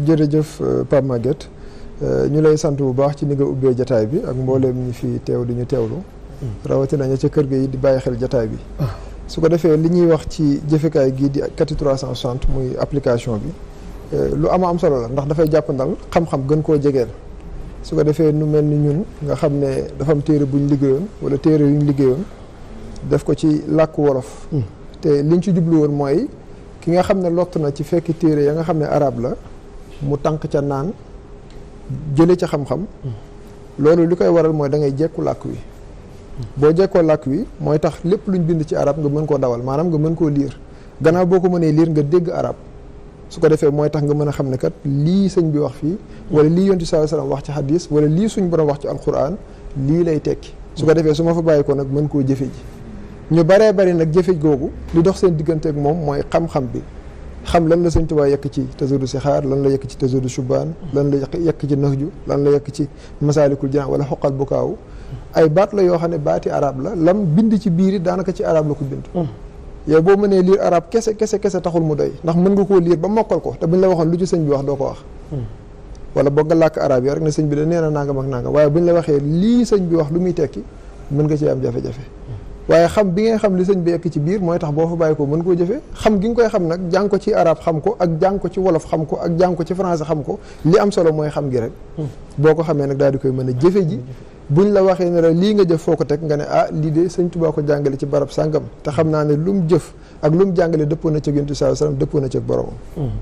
jërëjëf Pape Maguette ñu lay sant bu baax ci ni nga ubbee jataay bi ak mbooleem ñi fi teew di ñu teewlu rawatina ña ca kër ga yi di bàyyi xel jataay bi su ko defee li ñuy wax ci jëfekaay gii di Kati 360 muy application bi lu am solo la ndax dafay jàppandal xam-xam gën koo jegeel su ko defee nu mel ni ñun nga xam ne dafa am téere buñ liggéeyoon wala téere yuñ liggéeyoon def ko ci làkku wolof te liñ ci jublu woon mooy ki nga xam ne lott na ci fekki téere ya nga xam ne arab la mu tànk ca naan jële ca xam-xam loolu li koy waral mooy da ngay jekku làkk wi boo jekkoo làkk wi mooy tax lépp luñ bind ci arab nga mën koo dawal maanaam nga mën koo liir gannaaw boo ko mënee liir nga dégg arab su ko defee mooy tax nga mën a xam ne kat lii sëñ bi wax fii wala lii yonent sallallahu alayhi wasallam wax ci hadis wala lii suñ borom wax ci alquran lii lay tekki su ko defee su ma fa bàyyi ko nag mën koo jëfe ji ñu baree bari nag jëfe googu li dox seen diggante ak moom mooy xam-xam bi xam lan la sëñ Tuubaa yekk ci Tazawudu Sixaar lan la yekk ci Tazawudu Shubaan lan la yekk ci Nahju lan la yekk ci Masaalikul Jinaan wala Xoqal Bukaaw ay baat la yoo xam ne baati arab la lam bind ci biir it daanaka ci arab la ko bind yow boo mënee lire arab kese taxul mu doy ndax mën nga koo lire ba mokkal ko te buñ la waxoon lu ci sëñ bi wax doo ko wax wala boog nga làkk arab yi rek ne sëñ bi da nee na nangam ak nangam waaye buñ la waxee lii sëñ bi wax lu muy tekki mën nga ci am jafe-jafe waaye xam bi ngay xam li sëñ bi yekk ci biir mooy tax boo fa bàyyi ko mën koo jëfee xam gi nga koy xam nag jàng ko ci arab xam ko ak jàng ko ci wolof xam ko ak jàng ko ci français xam ko li am solo mooy xam gi rek boo ko xamee nag daal di koy mën a jëfe ji buñ la waxee ne la lii nga jëf foo ko teg nga ne ah lii de sëñ Tuubaa ko jàngale ci barab sàngam te xam naa ne lu mu jëf ak lu mu jàngale dëppoo na ci Yonent bi sallallahu alayhi wasallam dëppoo na ci boromam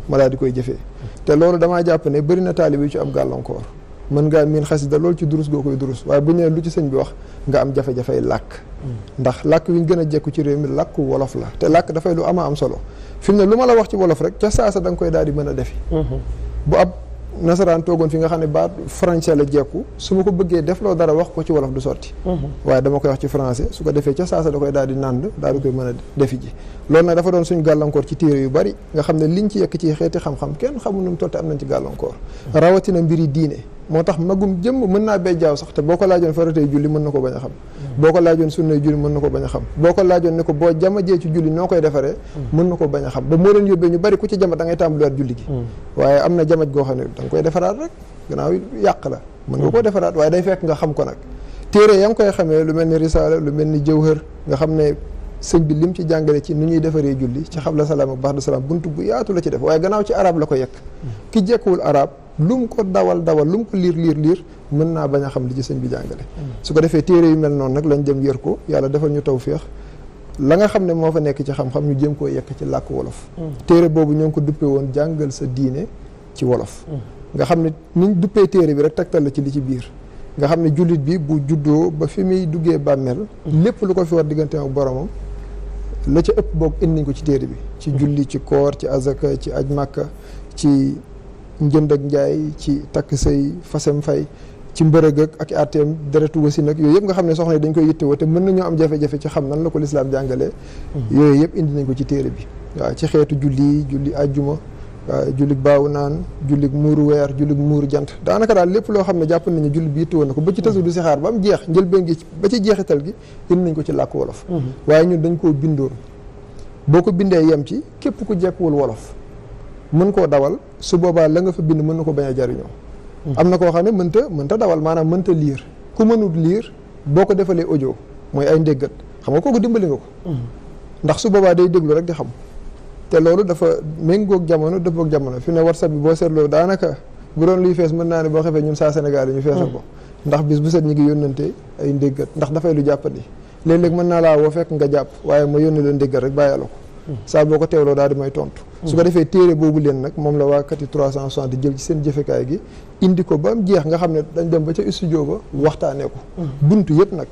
ma daal di koy jëfee te loolu damaa jàpp ne bëri na taalibe yu ci am gàllankoor mën ngaa miin xasida loolu ci durus goo koy durus waaye bu ñu nee lu ci sëñ bi wax nga am jafe-jafey làkk ndax làkk wi ñu gën a jekku ci réew mi làkku wolof la te làkk dafay lu am solo fi mu ne lu ma la wax ci wolof rek ca saasa da nga koy daal di mën a defi bu ab nasaraan toogoon fi nga xam ne baat français la jekku su ma ko bëggee def loo dara wax ko ci wolof du sotti waaye dama koy wax ci français su ko defee ca saasa da koy daal di nànd daal di koy mën a defi ji loolu nag dafa doon suñ gàllankoor ci téere yu bari nga xam ne liñ ci yekk ci xeeti xam-xam kenn xamul nu mu toll te am nañ ci gàllankoor rawatina mbiri diine moo tax magum jëmm mën naa bejjaaw sax te boo ko laajoon faratay julli mën na ko bañ a xam boo ko laajoon sunnay julli mën na ko bañ a xam boo ko laajoon ne ko boo jamajee ci julli noo koy defaree mën na ko bañ a xam ba moo leen yóbbee ñu bari ku ci jama da ngay tàmbaliwaat julli gi waaye am na jamaj goo xam ne da nga koy defaraat rek gannaaw yàq la mën nga koo defaraat waaye day fekk nga xam ko nag téere ya nga koy xamee lu mel ni risaala lu mel ni jawhar nga xam ne sëñ bi lim ci jàngale ci nu ñuy defaree julli ci xabla salaam ak ba'da salaam buntu bu yaatu la ci def waaye gannaaw ci arab la ko yekk ki jekkuwul arab lu mu ko dawal lu mu ko liir mën naa bañ a xam li ci sëñ bi jàngale su ko defee téere yu mel noonu nag lañ jëm yër ko yàlla defal ñu tawféex la nga xam ne moo fa nekk ci xam-xam ñu jëm koo yekk ci làkk wolof téere boobu ñoo ngi ko duppee woon jàngal sa diine ci wolof nga xam ne niñ duppee téere bi rek tegtal la ci li ci biir nga xam ne jullit bi bu juddoo ba fi muy duggee bàmmeel lépp lu ko fi war diggante ak boromam la ca ëpp boog indi nañ ko ci téere bi ci julli ci koor ci azaka ci aj màkka ci njënd ak njaay ci takk sëy fasem fay ci mbërëg ak atteem deretu wasin ak yooyu yëpp nga xam ne soxna yi dañ koy yittewoo te mën nañoo am jafe-jafe ci xam nan la ko lislaam jàngalee yooyu yëpp indi nañ ko ci téere bi waaw ci xeetu julli ajjuma waaw jullig baawu naan jullig muuru weer jullig muuru jant daanaka daal lépp loo xam ne jàpp nañu julli bi yittewoo na ko ba ci Tazawudu Sixaar ba am jeex njëlbéen gi ba ci jeexital gi indi nañ ko ci làkk wolof waaye ñun dañ koo bindoon boo ko bindee yem ci képp ku jekkuwul wolof mën koo dawal su boobaa la nga fa bind mën na ko bañ a jariñoo am na koo xam ne mënta dawal maanaam mënta liir ku mënul liir boo ko defalee audio mooy ay ndéggat xam nga kooku dimbali nga ko ndax su boobaa day déglu rek di xam te loolu dafa méngoog jamono dëppoog jamono fi ne WhatsApp bi boo seetloo daanaka bu doon luy fees mën naa ne boo xefee ñun saa Sénégal yi ñu feesal ko ndax bis bu set ñi ngi yónnante ay ndéggat ndax dafay lu jàppandi léeg-léeg mën naa laa woo fekk nga jàpp waaye ma yónni la ndéggat rek bàyyi la ko saa boo ko teewloo daal di may tontu su ko defee téere boobu leen nag moom la waa Kati 360 jël ci seen jëfekaay gi indi ko ba am jeex nga xam ne dañ dem ba ca studio ba waxtaanee ko buntu yëpp nag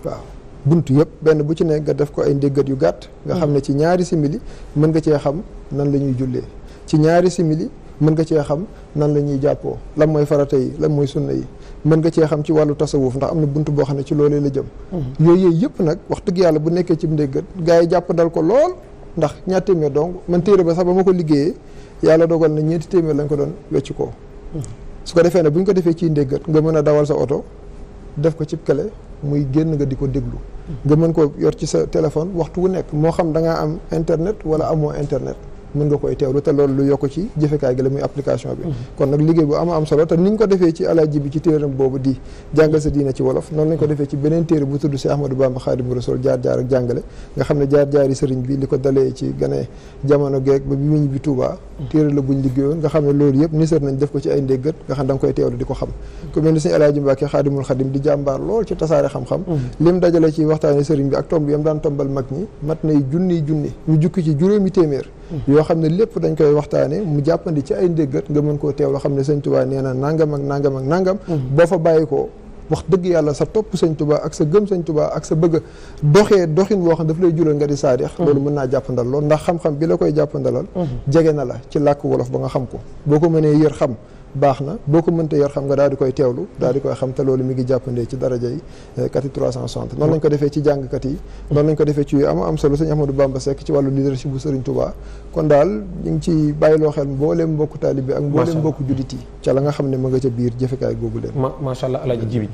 waaw buntu yëpp benn bu ci nekk nga def ko ay ndéggat yu gàtt nga xam ne ci ñaari simili mën nga cee xam nan la ñuy jullee ci ñaari simili mën nga cee xam nan la ñuy jàppoo lan mooy farata yi lan mooy sunna yi mën nga cee xam ci wàllu tasawuf ndax am na buntu boo xam ne ci loolee la jëm yooyu yëpp nag wax dëgg yàlla bu nekkee ci ndéggat gars yi jàpp dal ko lool ndax ñaar téeméer donc man téere ba sax ba ma ko liggéeyee yàlla dogal na 4 téeméer lañ ko doon wecc koo su ko defee ne bu ñu ko defee ciy ndéggat nga mën a dawal sa oto def ko ci clé muy génn nga di ko déglu nga mën ko yor ci sa téléphone waxtu wu nekk moo xam da ngaa am internet wala amoo internet mën nga koy teewlu te loolu lu yokk ci jëfekaay gi la muy application bi kon nag liggéey bu am solo te niñ ko defee ci alaaji bi ci téeram boobu di jàngal sa diina ci wolof noonu lañ ko defee ci beneen téere bu tudd si Ahmadou Bamba Xaadimu Rasuul jaar-jaar ak jàngale nga xam ne jaar-jaari sëriñ bi li ko dalee ci gane jamono geeg ba bi mu ñibbi Tuubaa téere la buñ liggéeyoon nga xam ne loolu yëpp nisar nañ def ko ci ay ndéggat nga xam da nga koy teewlu di ko xam ku mel ni sëñ Alaaji Mbàkke Xaadimul Xadim di jàmbaar lool ci tasaare xam-xam lim dajale ci waxtaane sëriñ bi ak tomb yam daan tombal mag ñi mat nay junni ñu jukki ci juróomi téeméer yoo xam ne lépp dañ koy waxtaane mu jàppandi ci ay ndéggat nga mën koo teewlu xam ne sëñ Tuubaa nee na nangam ak nangam ak nangam boo fa bàyyi ko wax dëgg yàlla sa topp sëñ Tuubaa ak sa gëm sëñ Tuubaa ak sa bëgg a doxin woo xam daf lay jural nga di saadix loolu mën naa jàppandal lool ndax xam-xam bi la koy jàppandalal jege na la ci làkk wolof ba nga xam ko boo ko mënee yër xam baax na boo ko mënta yar xam nga daal di koy teewlu daal di koy xam te loolu mi ngi jàppandee ci daraja yi kat yi 360 noonu lañ ko defee ci jàngkat yi noonu lañ ko defee ci yu am solo sëñ Ahmadou Bamba Seck ci wàllu leadership bu Sëriñ Tuubaa kon daal ñu ngi ci bàyyiloo xel mbooleem mbokku taalibe ak mbooleem mbokku jullit yi ca la nga xam ne ma nga ca biir jëfekaay googu leen macha allah Alaaji Jibi